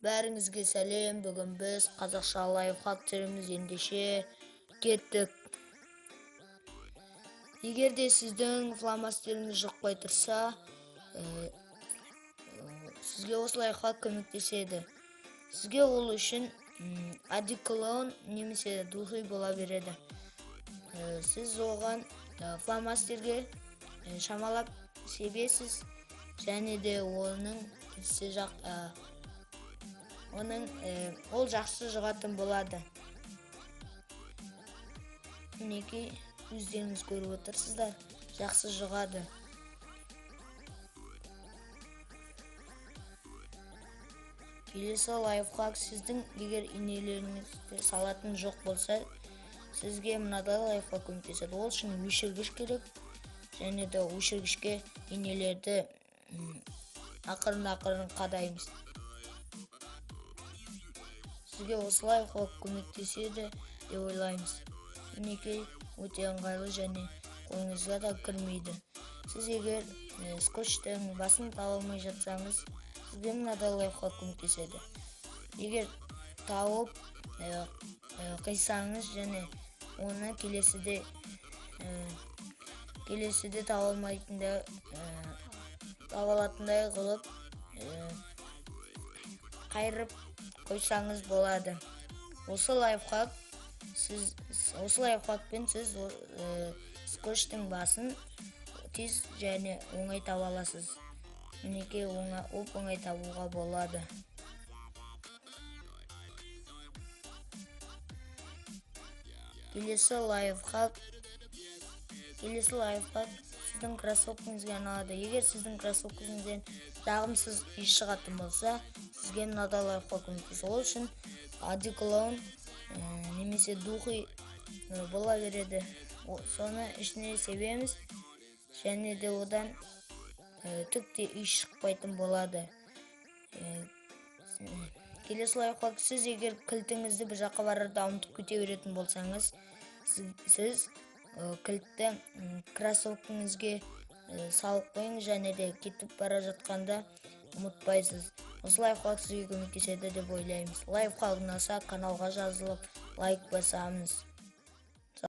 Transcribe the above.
Бәріңізге сәлем. Бүгін біз қазақша лайфхак түсіреміз. Ендеше кеттік. Егер де сіздің фломастеріңіз жұқпай тұрса, сізге осы лайфхак көмектеседі. Сізге ол үшін одеколон немесе духи бола береді. Сіз оған фломастерге шамалап себесіз, және де оның иісі ол жақсы жұғатын болады. Мінекей, өздеріңіз көріп отырсыздар, жақсы жұғады. Келесі лайфхак: сіздің егер инелеріңізді салатын жоқ болса, сізге мынадай лайфхак көмектеседі. Ол үшін өшіргіш керек, және де өшіргішке инелерді ақырын-ақырын қадаймыз. Сізге осы лайфхак көмектеседі деп ойлаймыз. Мінекей, өте ыңғайлы және қолыңызға да кірмейді. Сіз егер скотчтың басын таба алмай жатсаңыз, сізге мынадай лайфхак көмектеседі. Егер тауып қисаңыз және оны келесіде таба алмайтындай, таба алатындай қылып қайырып қойсаңыз болады. Осы лайфхакпен сіз скотчтың басын тез және оңай таба аласыз. Мінекей, оп-оңай табуға болады. Келесі лайфхак сіздің кроссовкаңызға арналады. Егер сіздің кроссовкаңызден жағымсыз иіс шығатын болса, сізге мынадай лайфхак көмектеседі. Ол үшін одеколон немесе духи бола береді. Соны ішіне себеміз, және де одан түк те иіс шықпайтын болады. Келесі лайфхак: сіз егер кілтіңізді бір жаққа барарда ұмытып кете беретін болсаңыз, сіз кілтті кроссовкаңызге салып қойыңыз, және де кетіп бара жатқанда ұмытпайсыз. Осы лайфхак сізге көмектеседі деп ойлаймыз. Лайфхак ұнаса, каналға жазылып, лайк басамыз.